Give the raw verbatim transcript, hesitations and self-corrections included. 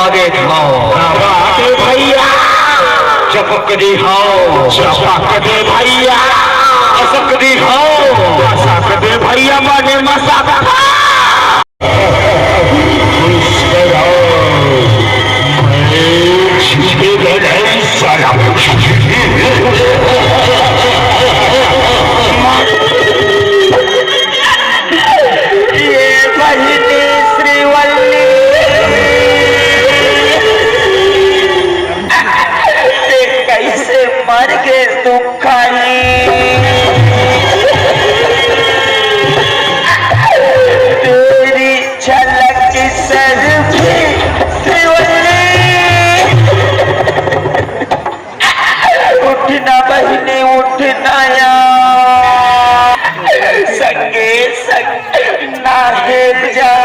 दे हो। दबा दे भैया। चपक दे हो। चपक दे भैया। असक दे हो। असक दे भैया, माने मसक। मुस्कुराओ। मैं छिपे गए साला। ये बहिनी श्रीवल्ली, ते कैसे मर गे दुख खाही? तेरी झलक की सर पे श्रीवल्ली। उठना बहिनी, उठना यार। संगे संग नाहे जा।